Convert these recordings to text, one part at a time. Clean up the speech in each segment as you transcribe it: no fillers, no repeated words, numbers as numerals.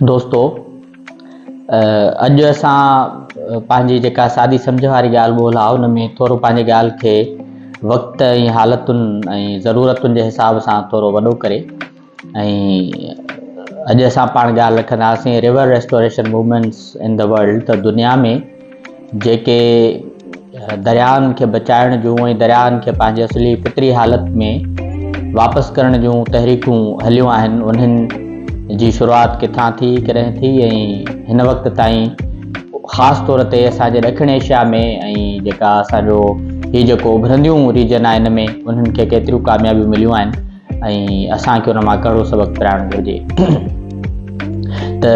دوستو اڄ اسان پنهنجي جيڪا سادي سمجهه واري ڳالهه ٻولهه آهي ان ۾ ٿورو پنهنجي ڳالهه کي وقت ۽ حالتن ۽ ضرورتن جي حساب سان ٿورو وڏو ڪري ۽ اڄ اسان پاڻ ڳالهه رکنداسين river restoration movements in the world ته دنيا ۾ جيڪي دريائن کي بچائڻ جون ۽ دريائن کي پنهنجي اصلي فطري حالت ۾ واپس ڪرڻ جون تحريڪون هليون آهن انهن جي شروعات ڪٿان ٿي ڪڏهن ٿي ۽ هن وقت تائين خاص طور تي اسان جي ڏکڻ ايشيا ۾ ۽ جيڪا اسان جو هي جيڪو اڀرنديون ريجن آهي ان ۾ انهن کي ڪيتريون ڪاميابيون مليون آهن ۽ اسان کي ان مان ڪهڙو سبق پرائڻ گهرجي ته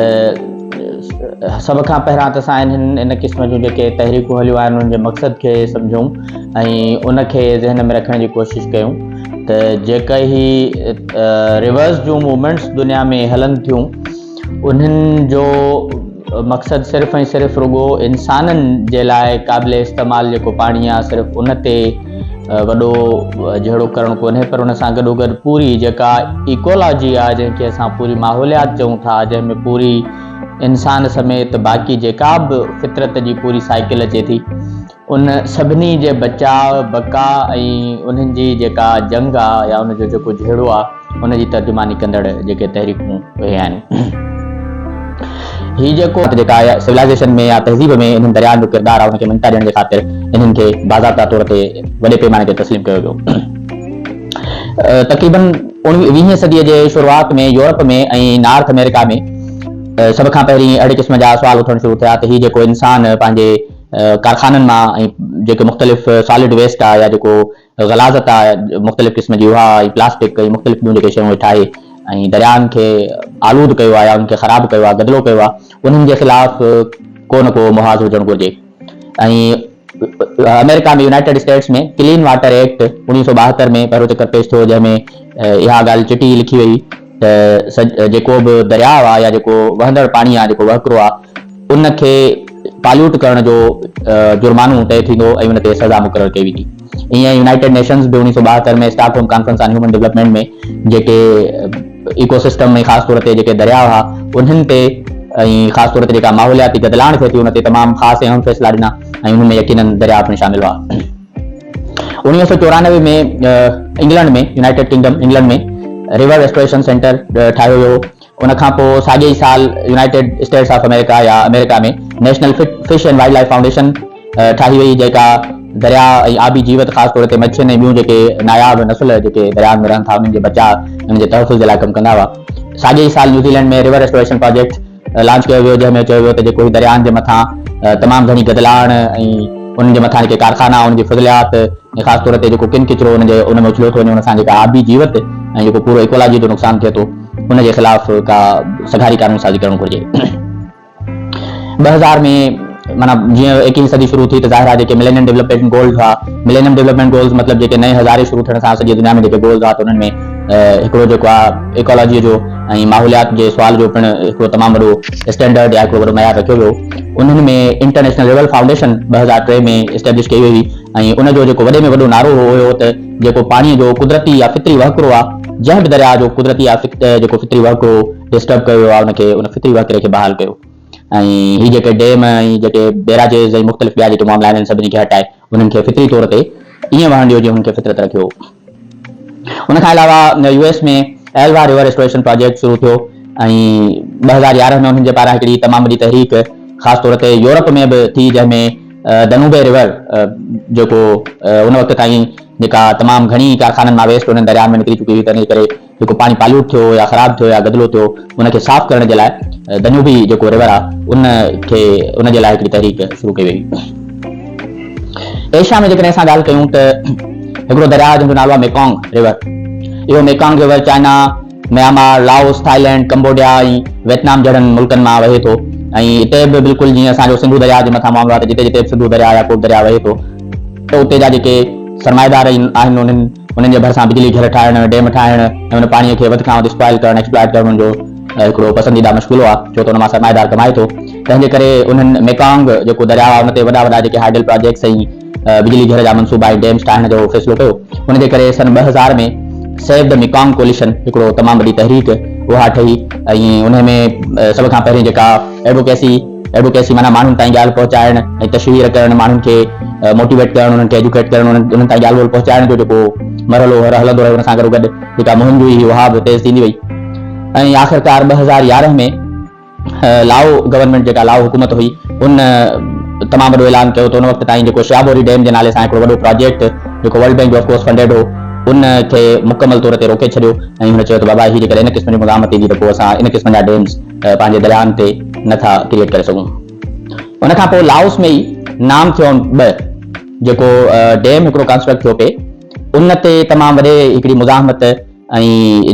سڀ کان پهريان ته اسان انهن ان قسم جون جيڪي تحريڪون هليون آهن انهن جي مقصد کي سمجهون ۽ ان کي ذهن ۾ رکڻ جي ڪوشش ڪيون ته جيڪا هي ريورس جون موومينٽس دنيا ۾ هلن ٿيون انهن جو مقصد صرف ۽ صرف رڳو انسانن جي لاء قابل استعمال جيڪو پاڻي آهي صرف ان تي وڏو جهيڙو ڪرڻ ڪونهي پر ان سان گڏو گڏ پوري جيڪا ايڪولاجي آهي جنهن کي اسان پوري ماحوليات چئون ٿا جنهن ۾ پوري انسان سميت باقي جيڪا به فطرت جي پوري سائيڪل اچي ٿي ان سڀني جي بچاء، بقا ۽ انهن جي جيڪا جنگ آ يا ان جو جيڪو جهيڙو آ ان جي ترجماني ڪندڙ جيڪي تحريڪون اهي آهن. هي جيڪو جيڪا سولائيزيشن ۾ يا تهذيب ۾ انهن دريائن جو ڪردار آ ان کي مڃتا ڏيڻ جي خاطر انهن کي باضابطا طور تي وڏي پيماني تي تسليم ڪيو ويو. تقريبن ويهين صديء جي شروعات ۾ يورپ ۾ ۽ نارٿ آمريڪا ۾ سڀ کان پهرين اهڙي قسم جا سوال اٿڻ شروع ٿيا ته هي جيڪو انسان پنهنجي ڪارخانن مان ۽ جيڪي مختلف سالڊ ويسٽ آ يا جيڪو غلاظت آ مختلف قسم جي اها ۽ پلاسٽڪ ۽ مختلف ٻيون جيڪي شيون ٺاهي ۽ دريائن کي آلود ڪيو آ يا انهن کي خراب ڪيو آ گدلو ڪيو آ انهن جي خلاف ڪو نه ڪو محاذ هجڻ گهرجي ۽ آمريڪا ۾ united states ۾ clean water act 1972 ۾ پهريون چڪر پيش ٿيو جنهن ۾ اها ڳالهه چٽي لکي وئي ته جيڪو به درياء آ يا جيڪو وهندڙ پاڻي آ جيڪو وهڪرو آ ان کي پاليوٽ ڪرڻ جو جرمانو طئي ٿيندو ۽ ان تي سزا مقرر ڪئي ويندي. ائين ئي يونائيٽيڊ نيشنز به 1972 ۾ Stockholm conference on human development ۾ جيڪي ايڪو سسٽم ۽ خاص طور تي جيڪي درياء هئا انهن تي ۽ خاص طور تي جيڪا ماحولياتي گدلاڻ ٿئي ٿي ان تي تمام خاص ۽ اهم فيصلا ڏنا ۽ انهن ۾ يقينن درياء پڻ شامل هئا. 1994 ۾ England ۾ United Kingdom England ۾ river restoration centre ٺاهيو ويو. ان کان پوء ساڳئي ئي سال يونائيٽيڊ اسٽيٽس آف آمريڪا يا آمريڪا ۾ national fish and wildlife foundation ٺاهي وئي جيڪا درياء ۽ آبي جيوت خاص طور تي مڇين ۽ ٻيون جيڪي ناياب نسل جيڪي دريائن ۾ رهن ٿا انهن جي بچاء ۽ انهن جي تحفظ جي لاء ڪم ڪندا هئا. ساڳئي ئي سال New Zealand ۾ river restoration project launch ڪيو ويو جنهن ۾ چيو ويو ته جيڪو هي دريائن جي مٿان تمام گهڻي گدلاڻ ۽ انهن جي مٿان جيڪي ڪارخانا انهن جي فضليات ۽ خاص طور تي جيڪو ڪن ڪچرو ان جي ان ۾ اڇليو ٿو وڃي ان سان جيڪا آبي جيوت ۽ جيڪو پورو ايڪولاجي جو نقصان ٿئي ٿو ان جي خلاف ڪا سگهاري قانون سازي ڪرڻ گهرجي. 2000 ۾ معنيٰ جيئن ايڪيهين صدي شروع ٿي ته ظاهر آهي جيڪي ملينيم ڊولپمينٽ گولز هئا، ملينيم ڊولپمينٽ گولز مطلب جيڪي نئين هزاري شروع ٿيڻ سان سڄي دنيا ۾ جيڪي گولز هئا ته انهن ۾ هڪڙو جيڪو آهي ايڪالاجيء جو ۽ ماحوليات جي سوال جو پڻ هڪڙو تمام وڏو اسٽينڊرڊ يا هڪڙو وڏو معيار رکيو ويو. انهن ۾ انٽرنيشنل ريور فائونڊيشن 2003 ۾ اسٽيبلش ڪئي وئي هئي ۽ ان جو جيڪو وڏي ۾ وڏو نعرو هو اهو هو ته جيڪو پاڻيء جو قدرتي يا فطري وهڪرو آهي جنهن به درياء جو قدرتي يا جيڪو فطري وهڪرو ڊسٽرب ڪيو ويو آهي ان کي ان فطري وهڪري کي بحال ڪيو ۽ هي جيڪي ڊيم ۽ جيڪي بيراجز ۽ مختلف ٻيا جيڪي معاملا آهن انهن سڀني کي هٽائي انهن کي فطري طور تي ائين وهڻ ڏيو جيئن انهن کي فطرت رکيو هو. ان کان علاوه U S ۾ Elwha river restoration project شروع ٿيو ۽ 2011 ۾ انهن جي پاران هڪڙي تمام وڏي تحريڪ خاص طور تي يورپ ۾ به ٿي جنهن ۾ دنوبي ريور جيڪو ان وقت تائين جيڪا تمام گهڻي ڪارخانن مان ويسٽ انهن دريائن ۾ نڪري چڪي هئي تنهن ڪري جيڪو پاڻي پاليوٽ ٿيو يا خراب ٿيو يا گدلو ٿيو ان کي صاف ڪرڻ جي لاء دنوبي جيڪو ريور آ ان کي ان جي لاء هڪڙي تحريڪ شروع ڪئي وئي. ايشيا ۾ جيڪڏهن اسان ڳالهه ڪيون ته هڪڙو درياء جنهن جو نالو آهي ميڪانگ ريور اهو Mekong river China, Myanmar, Laos, Thailand, Cambodia ۽ Vietnam جهڙن ملڪن مان وهي ٿو ۽ اتي به بلڪل جيئن اسان جو سنڌو درياء جي مٿان معاملو آهي ته جتي جتي به سنڌو درياء يا ڪو به درياء وهي ٿو ته اتي جا جيڪي سرمائيدار آهن انهن انهن جي ڀرسان بجلي گهر ٺاهڻ، ڊيم ٺاهڻ ۽ ان پاڻيء کي وڌ کان وڌ اسپائل ڪرڻ، Exploit ڪرڻ انهن جو هڪڙو پسنديده مشغلو آهي ڇو ته ان مان سرمائيدار ڪمائي ٿو تنهن جي ڪري انهن ميڪانگ جيڪو درياء آهي ان تي وڏا وڏا جيڪي هائيڊل پراجيڪٽس ۽ بجلي گهر جا منصوبا ۽ ڊيمز ٺاهڻ جو فيصلو ڪيو. ان جي ڪري سن 2000 ۾ سيو the Mekong coalition هڪڙو تمام وڏي تحريڪ اها ٺهي ۽ انهي ۾ سڀ کان پهرين جيڪا ايڊوڪيسي Advocacy معنيٰ ماڻهن تائين ڳالهه پهچائڻ ۽ تشهير ڪرڻ ماڻهن کي موٽيويٽ ڪرڻ انهن کي ايجوڪيٽ ڪرڻ انهن تائين ڳالهه ٻولهه پهچائڻ جو جيڪو مرحلو هلندو رهيو ان سان گڏوگڏ جيڪا مهم جوئي هئي اها به تيز ٿيندي وئي ۽ آخرڪار 2011 ۾ لائو گورنمينٽ جيڪا لائو حڪومت هئي ان تمام وڏو اعلان ڪيو ته ان وقت تائين جيڪو شيابوري ڊيم جي نالي سان هڪڙو وڏو پراجيڪٽ جيڪو ورلڊ بينڪ جو آف ڪورس فنڊيڊ هو ان کي مڪمل طور تي روڪي ڇڏيو ۽ هن چيو ته بابا هي جيڪڏهن ان قسم جي مزاحمت ايندي ته پوء اسان ان قسم جا ڊيمز پنهنجي درياهن تي نه ٿا ڪريئيٽ ڪري سگهون. ان کان پوء لاوس ۾ ئي نام ٿيون 2 جيڪو ڊيم هڪڙو ڪنسٽرڪٽ ٿيو پئي ان تي تمام وڏي هڪڙي مزاحمت ۽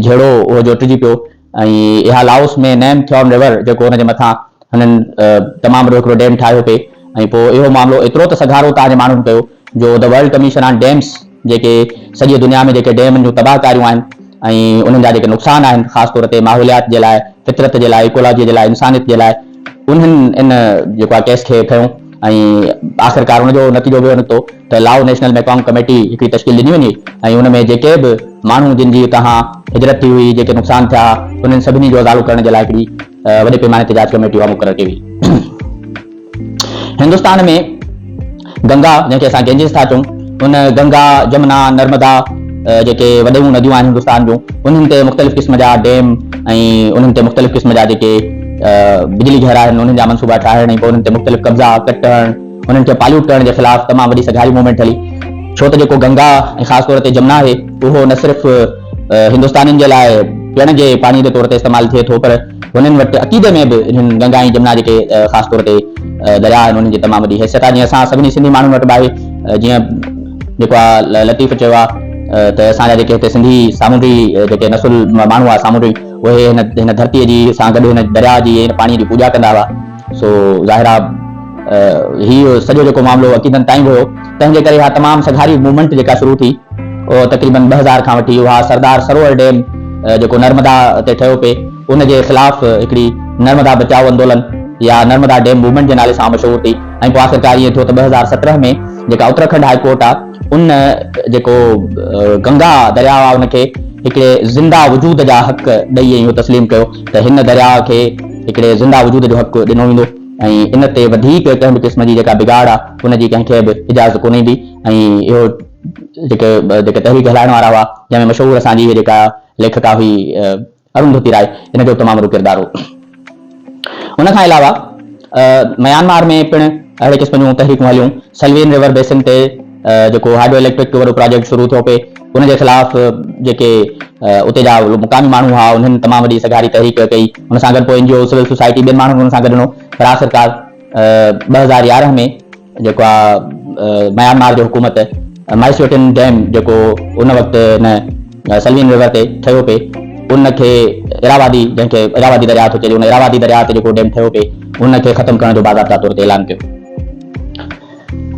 جهيڙو اهو جوٽجي پيو ۽ اها لاوس ۾ نيم ٿيون ريور جيڪو ان جي مٿان هنن تمام وڏو هڪڙو ڊيم ٺاهيو پئي ۽ پوء اهو معاملو ايترو ته سگهارو تان جي ماڻهن ڪيو جو the world commission on dams جيڪي سڄي دنيا ۾ جيڪي ڊيمن جون تباهه ڪاريون آهن ۽ انهن جا جيڪي نقصان آهن خاص طور تي ماحوليات جي لاء، فطرت جي لاء، ايڪولاجي جي لاء، انسانيت جي لاء انهن ان جيڪو آهي ڪيس کي کنيو ۽ آخرڪار ان جو نتيجو به اهو نڪتو ته لائو نيشنل ميڪانگ ڪميٽي هڪڙي تشڪيل ڏني وڃي ۽ ان ۾ جيڪي به ماڻهو جن جي اتان هجرت ٿي هئي جيڪي نقصان ٿيا انهن سڀني جو ازالو ڪرڻ جي لاء هڪڙي وڏي پيماني تي جاچ ڪميٽي اها مقرر ڪئي وئي. هندستان ۾ گنگا جنهن کي اسان گينجز ٿا چئون ان گنگا، جمنا، نرمدا جيڪي وڏيون نديون آهن هندستان جون انهن تي مختلف قسم جا ڊيم ۽ انهن تي مختلف قسم جا جيڪي بجلي گهر آهن انهن جا منصوبا ٺاهڻ ۽ پوء انهن تي مختلف قبضا ڪٽ هڻڻ انهن کي پاليوٽ ڪرڻ جي خلاف تمام وڏي سگهاري موومينٽ هلي ڇو ته جيڪو گنگا ۽ خاص طور تي جمنا آهي اهو نه صرف هندستانين جي لاء پيئڻ جي پاڻي جي طور تي استعمال ٿئي ٿو پر هنن وٽ عقيدي ۾ به انهن گنگا ۽ جمنا جيڪي خاص طور تي درياء آهن انهن جي تمام وڏي حيثيت آهي جيئن اسان سڀني سنڌي ماڻهن وٽ به آهي جيئن جيڪو آهي لطيف چيو آهي ته اسان جا جيڪي هتي سنڌي سامونڊي جيڪي نسل ماڻهو هئا سامونڊي اهي هن هن ڌرتي جي سان گڏ هن درياء جي هن پاڻي جي پوڄا ڪندا هئا سو ظاهر آهي هي سڄو جيڪو معاملو عقيدن تائين به هيو تنهن جي ڪري اها تمام سگهاري موومينٽ جيڪا شروع ٿي اهو تقريبن 2000 کان وٺي اها سردار سروور ڊيم جيڪو نرمدا تي ٺهيو پئي ان جي خلاف هڪڙي نرمدا بچاء اندولن يا نرمدا ڊيم موومينٽ جي نالي سان مشهور ٿي ۽ پوء آخرڪار ائين ٿيو ته 2017 ۾ جيڪا اتراکنڊ هاء ڪورٽ آ ان جيڪو گنگا درياء آ ان کي هڪڙي زنده وجود جا حق ڏئي ۽ اهو تسليم ڪيو ته هن درياء کي هڪڙي زنده وجود جو حق ڏنو ويندو ۽ ان تي وڌيڪ ڪنهن به قسم جي جيڪا بگاڙ آ ان جي ڪنهن کي به اجازت ڪونه ايندي ۽ اهو جيڪي جيڪي تحريڪ هلائڻ وارا هئا جنهن ۾ مشهور اسان جي هي جيڪا ليکڪا هئي ارونڌتي راء ان جو تمام وڏو ڪردار هو. ان کان علاوه ميانمار ۾ پڻ اهڙي قسم جون تحريڪون هليون. سلوين ريور بيسن تي جيڪو هائيڊرو اليڪٽرڪ وڏو پراجيڪٽ شروع ٿيو پئي ان جي خلاف جيڪي اتي جا مقامي ماڻهو هئا انهن تمام وڏي سگهاري تحريڪ ڪئي. ان سان گڏ پوء اين جي او سول سوسائٽي ٻين ماڻهن به ان سان گڏ ڏنو پر آخرڪار 2011 ۾ جيڪو آ ميانمار جي حڪومت مائسيوٽن ڊيم جيڪو ان وقت هن سلوين ريور تي ٺهيو پئي ان کي اراوادي جنهن کي اراوادي درياء ٿو چئجي ان اراوادي درياء تي جيڪو ڊيم ٺهيو پئي ان کي ختم ڪرڻ جو باضابطا طور تي اعلان ڪيو.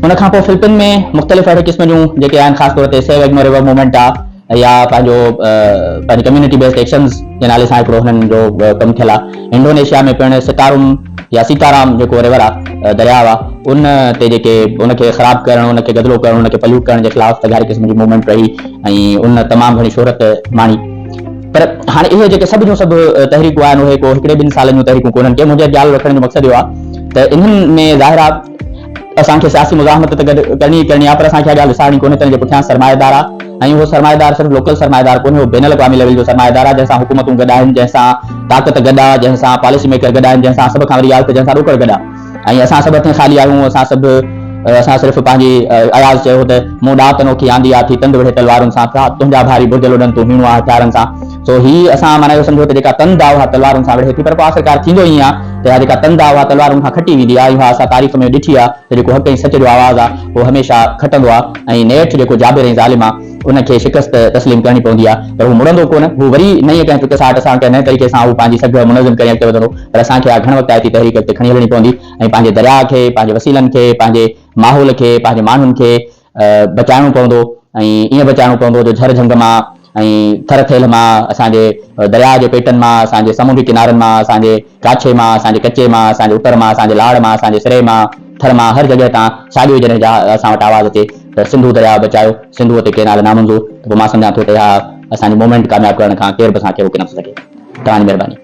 ان کان پوء فلپين ۾ مختلف اهڙي قسم جون جيڪي آهن خاص طور تي سيو ايگنو ريور موومينٽ آ يا پنهنجو پنهنجي ڪميونٽي بيسڊ ايڪشنز جي نالي سان هڪڙو هنن جو ڪم ٿيل آ. انڊونيشيا ۾ پڻ ستارم يا سيتارام جيڪو ريور آ درياء آ ان تي جيڪي ان کي خراب ڪرڻ ان کي گدلو ڪرڻ ان کي پليوٽ ڪرڻ جي خلاف سگهاري قسم جي موومينٽ رهي ۽ ان تمام گهڻي شهرت ماڻي. پر هاڻي اهي جيڪي سڀ جون سڀ تحريڪون آهن اهي ڪو هڪڙي ٻن سالن جون تحريڪون ڪونهن ڪي منهنجي ڳالهه رکڻ جو مقصد اهو آ ته انهن ۾ ظاهر آ اسان کي سياسي مزاحمت ته گڏ ڪرڻي ئي ڪرڻي آهي پر اسان کي اها ڳالهه وسارڻي ڪونهي ته ان جي پٺيان سرمائيدار آهي ۽ اهو سرمائيدار صرف لوڪل سرمائيدار ڪونهي اهو بين الاقوامي ليول جو سرمائيدار آهي جنهن سان حڪومتون گڏ آهن جنهن سان طاقت گڏ آهي جنهن سان پاليسي ميڪر گڏ آهن جنهن سان سڀ کان وڏي ڳالهه ته جنهن سان ڏوڪڙ گڏ آهي ۽ اسان سڀ هٿين خالي آهيون اسان سڀ اسان صرف پنهنجي اياز چيو هو ته مون ڏات انوکي آندي آ ٿي تند وڙهي تلوارن سان ٿيا تنهنجا ڀاري برج لڏن تون هيڻو آ هٿيارن سان سو هي اسان معنيٰ اهو سمجهو ته جيڪا تند آ اها تلوارن سان وڙهي ٿي پر پوء آخرڪار ٿيندو ائين آ ته اها جيڪا تند آ اها تلوارن کان کٽي ويندي آ ۽ اها اسان تاريخ ۾ ڏٺي آ ته جيڪو حق ۽ سچ جو آواز آ اهو هميشه کٽندو آ ۽ نيٺ جيڪو جابر ۽ ظالم آ ان کي شڪست تسليم ڪرڻي پوندي آ پر هو مڙندو ڪونه هو وري نئين ڪنهن ٽڪساٽ سان ڪنهن نئين طريقي سان هو پنهنجي سگهه منظم ڪري اڳتي وڌندو پر اسان کي اها گهڻ وقتائتي تحريڪ اڳتي کڻي هلڻي پوندي ۽ پنهنجي درياء کي پنهنجي وسيلن کي پنهنجي ماحول کي پنهنجي ماڻهن کي بچائڻو پوندو ۽ ائين بچائڻو پوندو جو جھر جھنگ مان ۽ ٿر ٿيلھ مان اسان جي درياء جي پيٽن مان اسان جي سامونڊي ڪنارن مان اسان جي ڪاڇي مان اسان جي ڪچي مان اسان جي اتر مان اسان جي لاڙ مان اسان جي سري مان ٿر مان هر جڳهه تان ساڳيو ئي جڏهن جا اسان وٽ آواز اچي ته سنڌو درياء بچايو سنڌوء تي ڪينال نامنظور ته پوء مان سمجهان ٿو ته اها اسان جي موومينٽ ڪامياب ڪرڻ کان ڪير به اسان کي روڪي نٿو سگهي. توهان جي مهرباني.